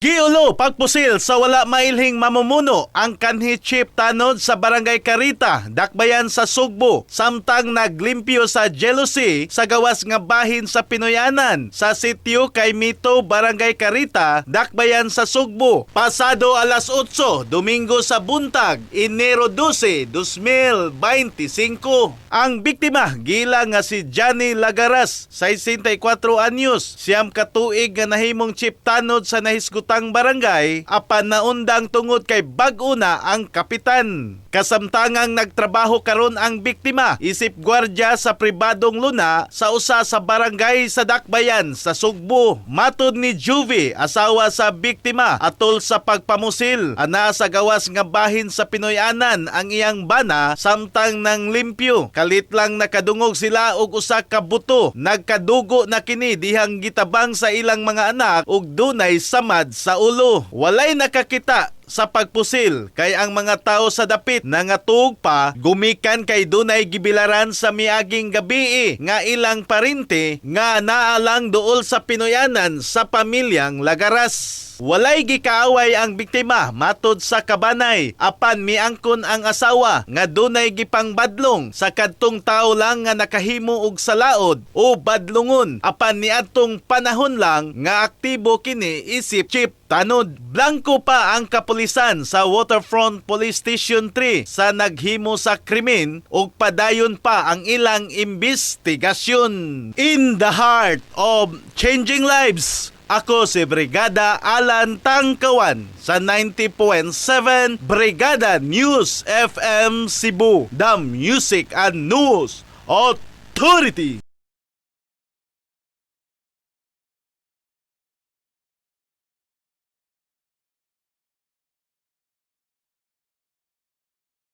Giulo pagpusil sa wala mailhing mamumuno ang kanhi chief tanod sa Barangay Carita, Dakbayan sa Sugbo, samtang naglimpyo sa jealousy sa gawas nga bahin sa Pinoyanan sa sitio kay Mito, Barangay Carita, Dakbayan sa Sugbo. Pasado alas 8, Domingo sa buntag, Enero 12, 2025. Ang biktima gila nga si Johnny Lagaras, 64 anyos, 9 ka tuig nga nahimong chief tanod sa nahisgutang barangay apan naundang tungod kay bag-o na ang kapitan. Kasamtangang nagtrabaho karon ang biktima isip gwardya sa pribadong luna sa usa sa barangay sa Dakbayan sa Sugbo. Matod ni Juvie, asawa sa biktima, atol sa pagpamusil, ana sa gawas nga bahin sa Pinoyanan ang iyang bana samtang nang limpyo. Kalit lang nakadungog sila og usa ka buto. Nagkadugo na kini dihang gitabang sa ilang mga anak ug dunay samad sa ulo. Walay nakakita sa pagpusil kay ang mga tao sa dapit nangatug pa gumikan kay dunay gibilaran sa miaging gabii nga ilang parente nga naalang duol sa Pinoyanan sa pamilyang Lagaras. Walay gikaaway ang biktima matod sa kabanay, apan miangkon ang asawa nga dunay gipangbadlong sa kadtong tao lang nga nakahimo og salaod o badlungon, apan niadtong panahon lang nga aktibo kini isip chief tanod. Blanko pa ang kapulisan sa Waterfront Police Station 3 sa naghimo sa krimen ug padayon pa ang ilang investigasyon. In the heart of changing lives, ako si Brigada Alan Tangkawan sa 90.7 Brigada News FM Cebu, the Music and News Authority.